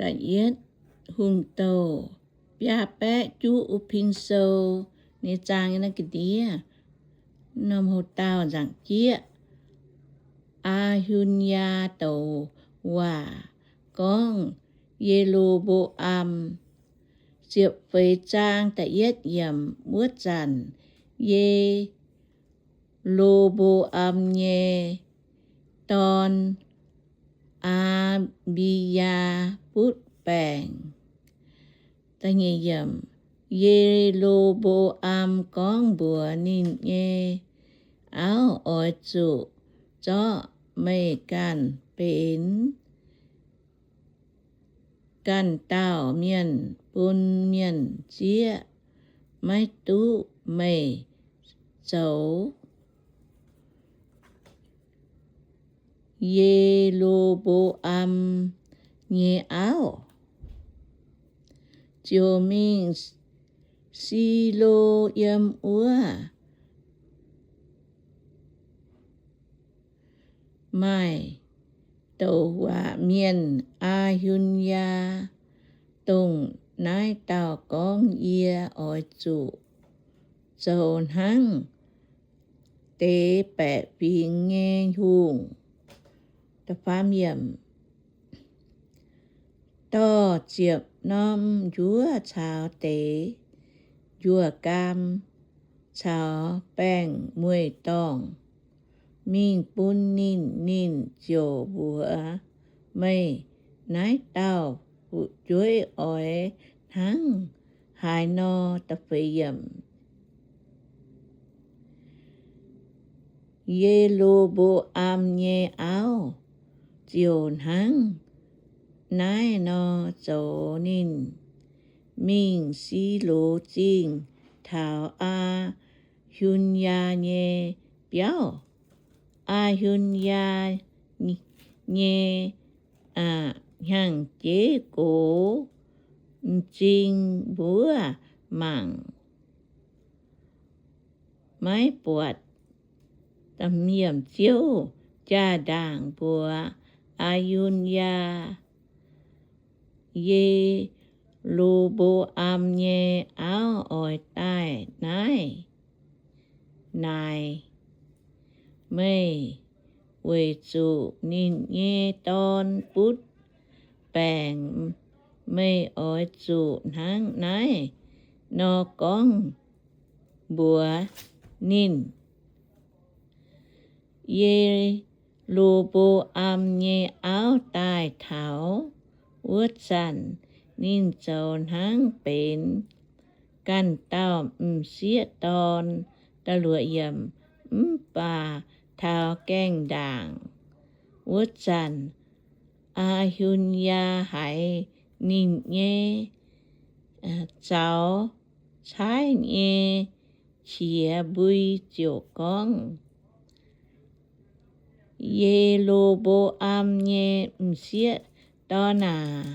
Da'yietv Hungh Douh biaa baeqv juqv wuov pin sou nyei zaang naaiv ga'ndiev, norm houx-daauh nzaangc jieqv. Aa^hun^yaa douc waac gorngv Ye^lo^mbo^am. Ziepc feix zaang da'yietv yiemc. Wuov zanc Ye^lo^mbo^am nyei dorn, Aa^mbi^yaa, butv baengc. Ye^lo^mbo^am gorngv mbuox ninh nyei auv, Oix zuqc zorqv meih ganh benx ganh dauh mienh bun mienh zieqv, maiv duqv meih zoux. Ye^lo^mbo^am nyei auv ziouc mingh Silo yiem wuov maaih douc waac mienh, Aa^hun^yaa, dongh naaiv dauh gorngv, Yie oix zuqc zoux hnangv deix baeqc fingx nyei hungh. Dorh ziepc norm njuov caux deix njuov gaam caux baengh mueiz-dorngh mingh bun ninh. Ninh ziouc mbuox meih, Naaiv dauh fu'jueiv oix hnangv haaix nor. Ye^lo^mbo^am nyei auv ziouc hnangv naaiv nor zoux. Ninh mingh Silo Zingh taux Aa^hun^yaa nyei biauv. Aa^hun^yaa nyei hnyangx-jeiv gox m'zing mbuov mangc, maiv buatc. Ziouv jaa-ndaangc mbuox Aa^hun^yaa, Ye^lo^mbo^am nyei auv oix daaih naaiv naaic meih, weic zuqc ninh nyei dorn butv baengc. Meih oix zuqc hnangv naaiv nor gorngv mbuox ninh. Ye^lo^mbo^am nyei auv daaih taux wuov zanc, ninh zoux hnangv benx ganh dauh m'sieqv dorn. Mv baac taux gaengh ndaangc wuov zanc, Aa^hun^yaa haiz ninh nyei zaux caaiv nyei qiex mbui ziouc gorngv, Ye^lo^mbo^am nyei m'sieqv dorn aac,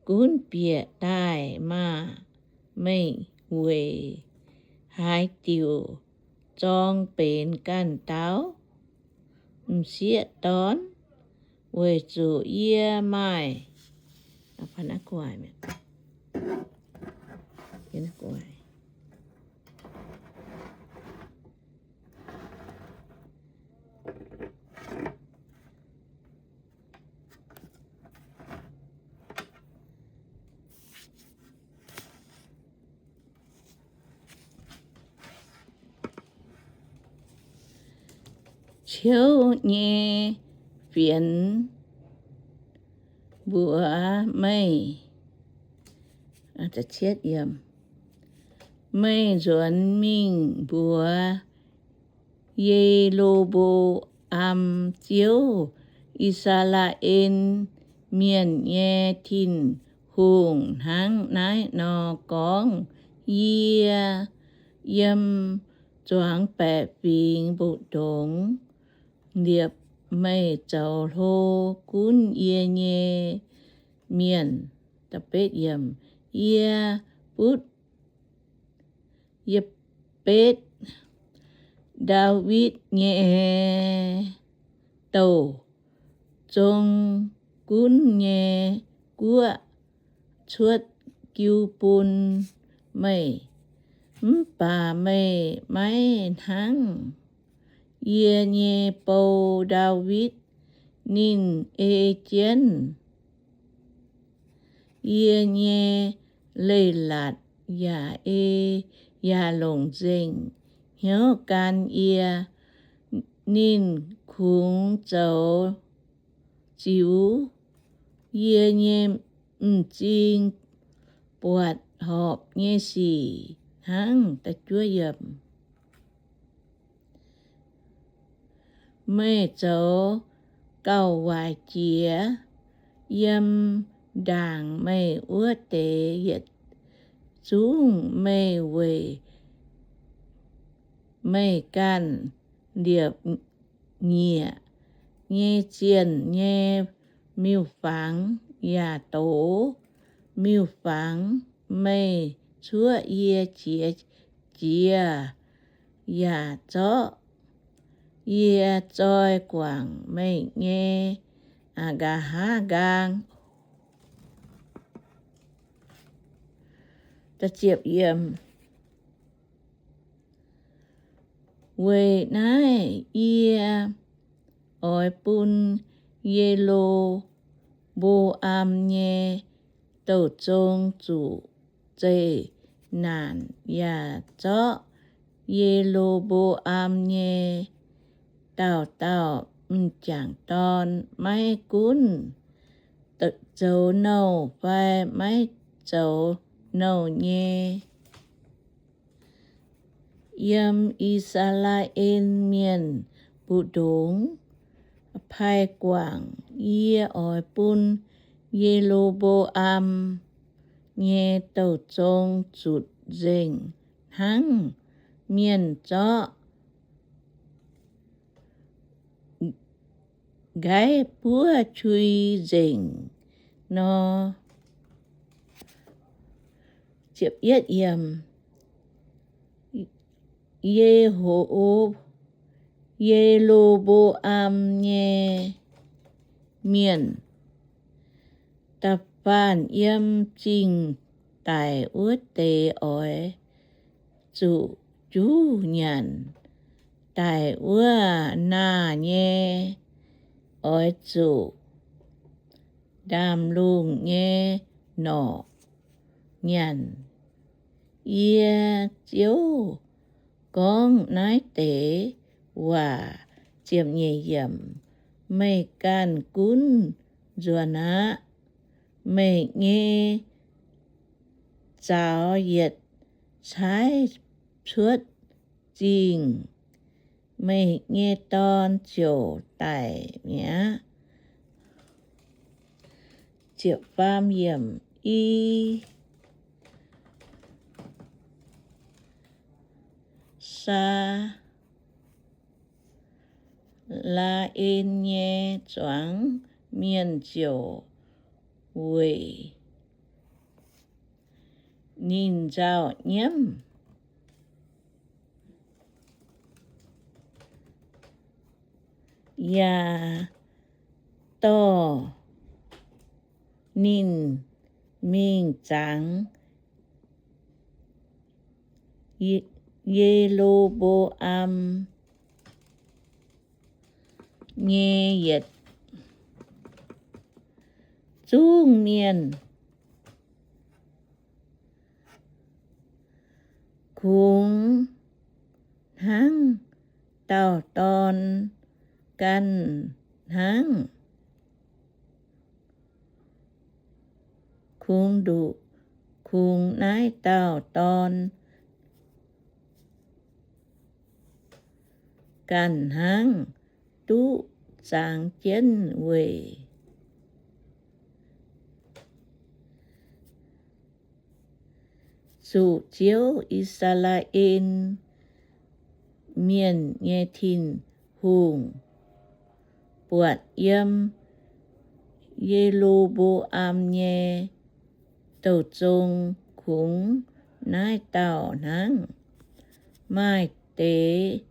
gunv bieqc daaih maah! Meih weic haaix diuc zorng benx ganh dauh m'sieqv dorn? Weic zuqc yie maaih Ciouv nyei fienx mbuox meih, meih nzuonx mingh mbuox Ye^lo^mbo^am, Ziouv, I^saa^laa^en Mienh nyei Tin-Hungh hnangv naaiv nor gorngv, Yie yiem zuangx baeqc fingx mbu'ndongx liepc meih zoux hlo gunv yie nyei mienh. Yie butv, yie betv Ndaawitv nyei douh zong gunv nyei guoqv cuotv jiu bun meih, mv baac meih maiv hnangv yie nyei bou, Ndaawitv. Ninh ei jienv yie nyei leiz-latc yaac ei, yaac longc nzengc hnyouv gan yie. Ninh kungx zoux ziux yie nyei m'zing buatc horpc nyei sic hnangv. Meih zoux gauh waaic jiex yiem ndaangc meih wuov deix yietc zungv. Meih weic meih ganh liepc nyieqc nyei zienh nyei miuc-fangx yaac doz miuc-fangx. Meih cuoqv yie jiex jiex yaac zorqv yie zoi guangc meih nyei nqa'haav nqaang. Weic naaiv yie oix bun Ye^lo^mbo^am nyei douh zong zuqc zeqc naanc, yaac zorqv Ye^lo^mbo^am nyei dauh dauh m'jangc dorn, maiv gunv zoux nouh fai maiv zoux nouh nyei, yiem I^saa^laa^en Mienh mbu'ndongx pai guangc. Yie oix bun Ye^lo^mbo^am nyei douh zong zutc nzengc hnangv mienh zorqv nqaiv buov qui nzengc nor. Ye^lo^mbo^am nyei mienh da'faanh yiem zingh daic wuov deix oix zuqc juv nyanc. Daic wuov naah nyei oix zuqc ndaamv-lungh nyei norqc nyanc. Yie, Ziouv, gorngv naaiv deix waac. Ziepc nyeic yiemc. Meih ganh gunv nzuonx aqv. Meih nyei zaux yietc caaiv cuotv zingh, meih nyei dorn ziouc daic mi'aqv. I^saa^laa^en nyei zuangx mienh ziouc weic ninh nzauh nyiemv, yaac dorh ninh mingh zangx Ye^lo^mbo^am nyei yietc zungv mienh. Kungx hnangv dauh dorn ganh hnangv, kungx nduqc, kungx naaiv dauh dorn ganh hnangv, duqv zangx jienv weic zuqc Ziouv, I^saa^laa^en Mienh nyei Tin-Hungh, buatc yiem Ye^lo^mbo^am nyei douh zong kungx naaiv dauh hnangv. Maaih deix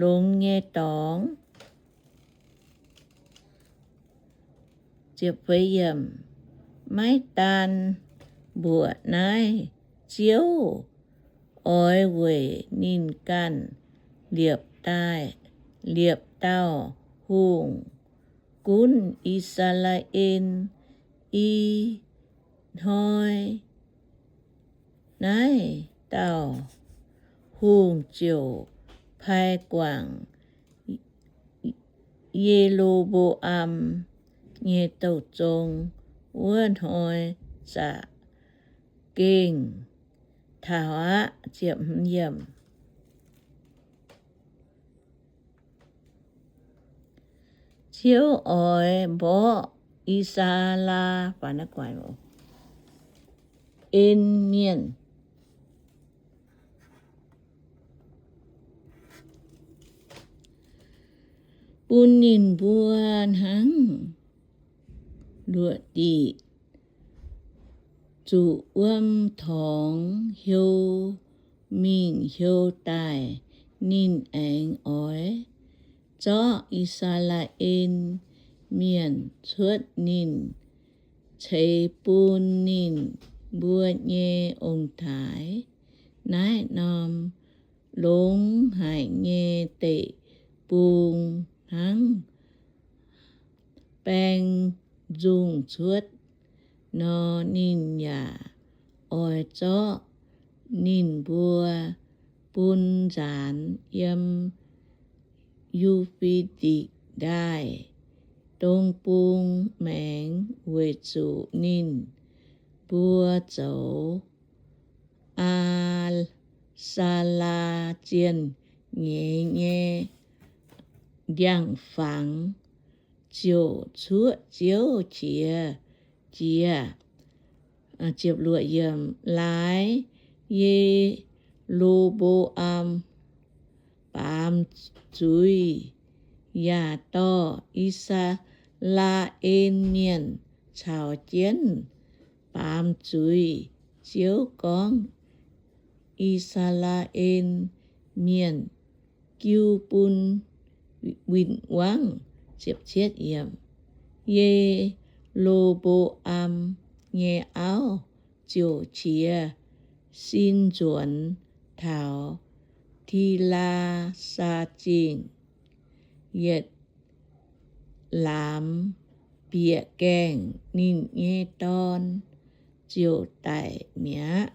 longx nyei dorngx Maiv daan mbuoqc naaiv, Ziouv oix weic ninh ganh liepc daaih, liepc dauh hungh gunv I^saa^laa^en. I hnoi naaiv dauh hungh ziouc pai guangc Ye^lo^mbo^am nyei douh zong. Wuov hnoi za'gengh taux aqv. Ziouv oix mborqv I^saa^laa^en Mienh, bun ninh mbuo hnangv luoqc diqc zuqc wuom torngx heuc mingh heuc daaih. Ninh aengx oix zorqv I^saa^laa^en Mienh cuotv ninh ceix bun ninh mbuo nyei ong-taaix. Naaiv norm longx haic nyei deic-bung hnangv baeng nzungh cuotv nor, ninh yaac oix zorqv ninh mbuo bun nzaanx yiem Yu^fe^ditc Ndaaih dong bung maengx, weic zuqc ninh mbuo zoux Aa^saa^laa zienh nyeiz nyei ndiangx-fangx, ziouc cuoqv Ziouv qiex jiez. Laaix Ye^lo^mbo^am baamz zuiz, yaac dorh I^saa^laa^en Mienh caux jienv baamz zuiz. Ziouv gorngv, I^saa^laa^en Mienh jiu bun win-wangv. Ye^lo^mbo^am nyei auv ziouc qiex sin nzuonx taux Tilaa^saa Zingh, yietc laamz bieqc gaengh. Ninh nyei dorn ziouc daic mi'aqv.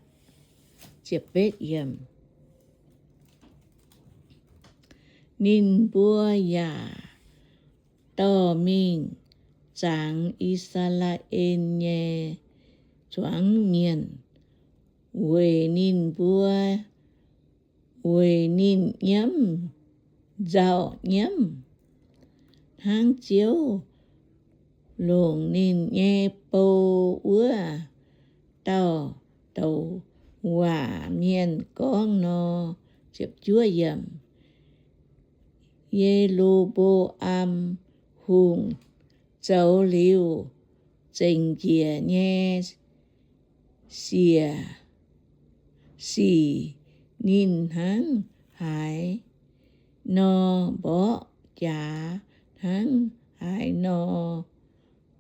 Ninh mbuo yaac dorh mingh zangx I^saa^laa^en nyei zuangx mienh, weic ninh mbuo, weic ninh nyiemv nzauh nyiemv, hnangv Ziouv longc ninh nyei bou wuov dauh douc waac mienh gorngv nor. Ye^lo^mbo^am Hungh zoux liuz zengc njiec nyei siec, sic ninh hnangv haaix nor mborqv, jaax hnangv haaix nor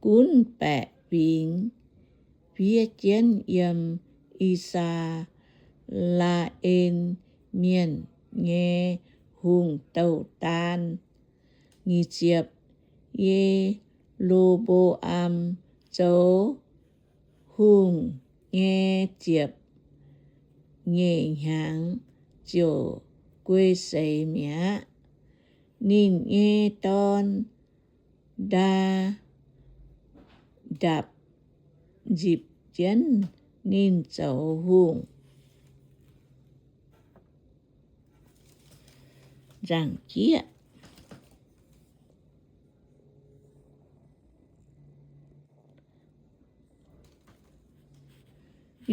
gunv baeqc fingx fiev jienv yiem I^saa^laa^en Mienh nyei hungh douh daan. Ye^lo^mbo^am zoux hungh nyei ziepc nyeic hnyangx ziouc guei seix mi'aqv. Ninh nyei dorn, Ndaa, ndapc nzipc jienv ninh zoux hungh. Nzangc jieqv.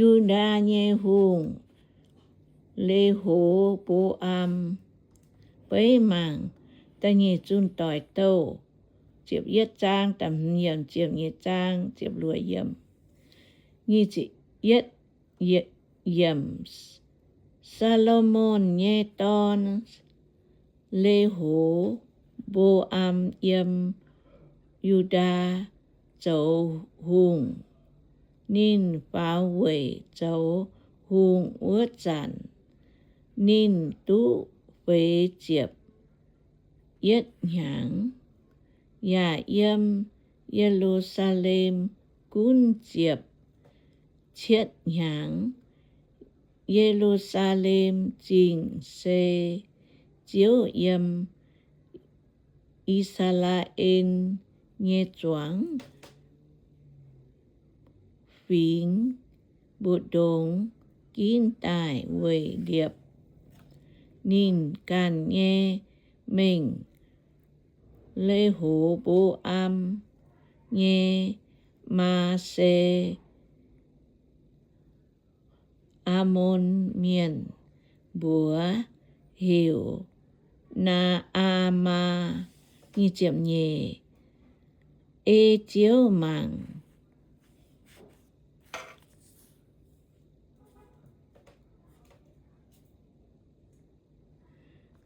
Yu^ndaa nyei hungh, Le^ho^mbo^am. Beiv mangc da'nyeic zunh doic douh, ziepc yietv zaang, da'hmz yiemc, ziepc nyeic zaang, ziepc luoqc yiemc. Nyic ziepc yietv yiemc. Saa^lo^morn nyei dorn, Le^ho^mbo^am, yiem Yu^ndaa zoux hungh. Ninh faaux weic zoux hungh wuov zanc, ninh duqv feix ziepc yietv hnyangx, yaac yiem Ye^lu^saa^lem gunv ziepc cietv hnyangx. Ye^lu^saa^lem Zingh se Ziouv yiem I^saa^laa^en nyei zuangx fingx mbu'ndongx ginv daaih weic liepc ninh ganh nyei mengh. Le^ho^mbo^am nyei maa se Aamon Mienh, mbuox heuc Naa^aa^maa. Ei Ziouv mangc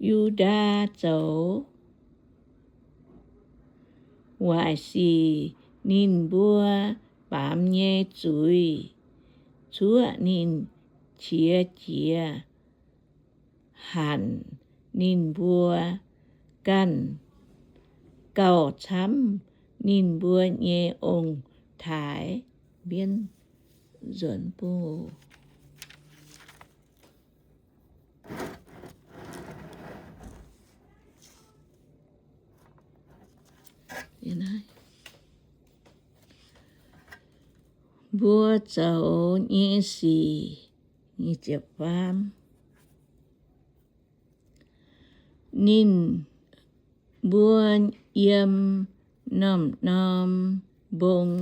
Yu^ndaa zoux waaic sic, ninh mbuo baamz nyei zuiz cuoqv ninh qiex jiez, hanc ninh mbuo ganh gauh camv ninh mbuo nyei ong-taaix mbienv nzuonx buov. Mbuo zoux nyei sic. Ninh mbuo yiem norm-norm mbong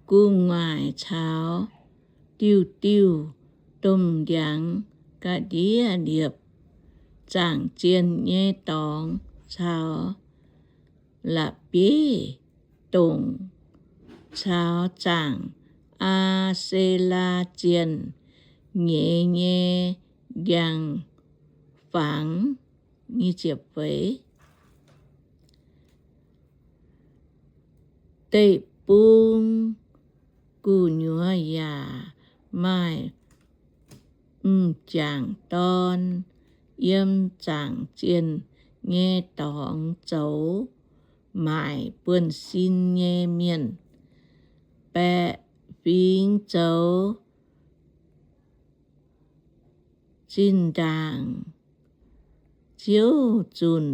gu'nguaaic caux diuh diuh domh ndiangx ga'ndiev liepc, zaangc zienh nyei dorngx caux la'bieiv-dongc caux zaangc Aa^se^laa zienh nyeiz nyei ndiangx-fangx. Deic-bung gu'nyuoz yaac maaih m'jangc dorn yiem zaangc zienh nyei dorngx zoux maaic buonv-sin nyei mienh, baeqc fingx zoux zinh ndaangc. Ziouv zunc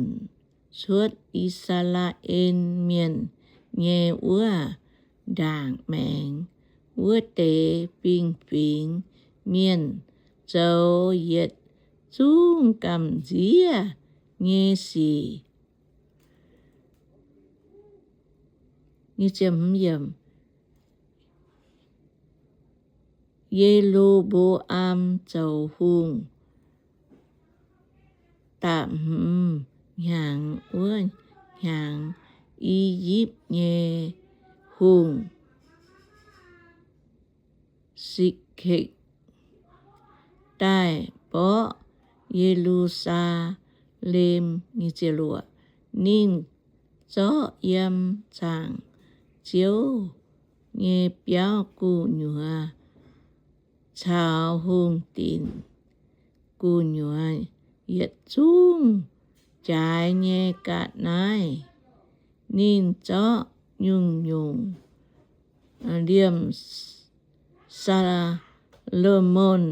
cuotv I^saa^laa^en Mienh nyei wuov ndaangc maengx wuov deix fingx-fingx mienh zoux yietc zungv gamh nziev nyei sic. Ye^lo^mbo^am zoux hungh da'hmz hnyangx wuov hnyangx, I^yipv nyei hungh, Sikekc, daaih mborqv Ye^lu^saa^lem. Ninh zorqv yiem zaangc Ziouv nyei biauv gu'nyuoz caux hungh dinc gu'nyuoz yietc zungv jaaix nyei ga'naaiv. Ninh zorqv nyungc-nyungc liemh Saa^lo^morn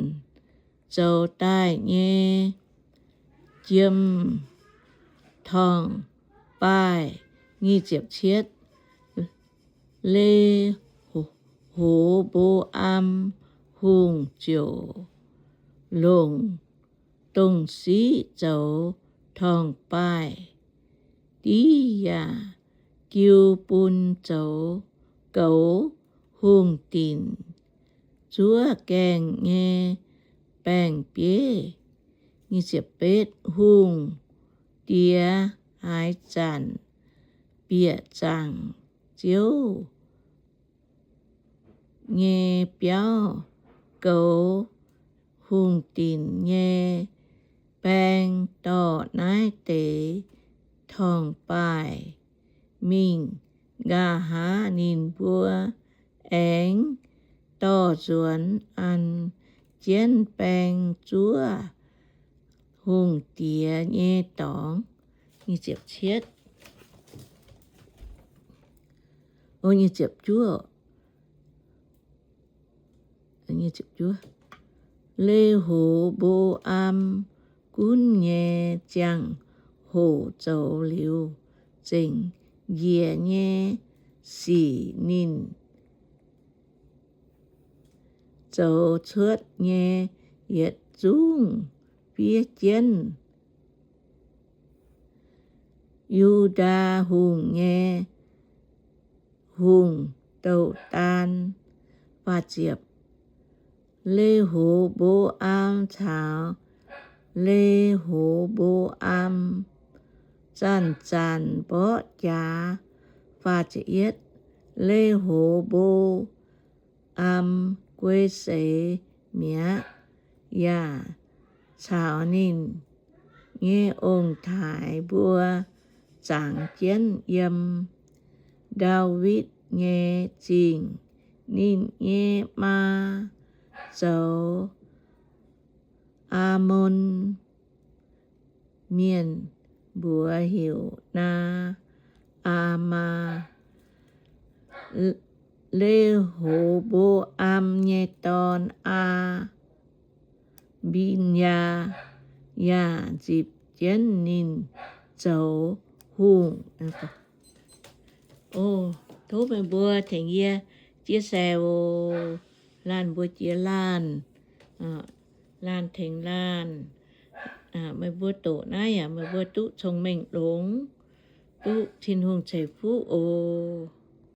zoux daaih nyei jiem-torngv-baaih. Le^ho^mbo^am Hungh ziouc longc dongh siqv zoux torngv-baaih div yaac jiu bun zoux goux hungh dinc zuov gaengh nyei baeng-bieiv. Hungh diex haaix zanc bieqc zaangc Ziouv nyei biauv goux hungh dinc nyei baeng dorh naaiv deix torngv-baaih mingh nqa'haav ninh mbuo aengx dorh nzuonx an jienv baeng zuov hungh diex nyei dorngx. Le^ho^mbo^am gunv nyei ziangh hoc zoux liuz, zengc njiec nyei sic ninh zoux cuotv nyei yietc zungv fiev jienv Yu^ndaa Hungh nyei hungh douz-daan. Le^ho^mbo^am caux Le^ho^mbo^am zanc-zanc mborqv jaax. Le^ho^mbo^am guei seix mi'aqv, yaac caux ninh nyei ong-taaix mbuo zangx jienv yiem Ndaawitv nyei Zingh. Ninh nyei maa zoux Aamon Mienh, mbuox heuc Naa^aa^maa. Le^ho^mbo^am nyei dorn, Aa^mbi^yaa, yaac nzipc jienv ninh zoux hungh. Tov meih mbuo tengx yie chia sẻ oc. Laanh mbuo jiex laanh, laanh tengx laanh. Meih mbuo doqc naaiv yaac meih mbuo duqv cong-mengh longx, duqv Tin-Hungh ceix fuqv oc.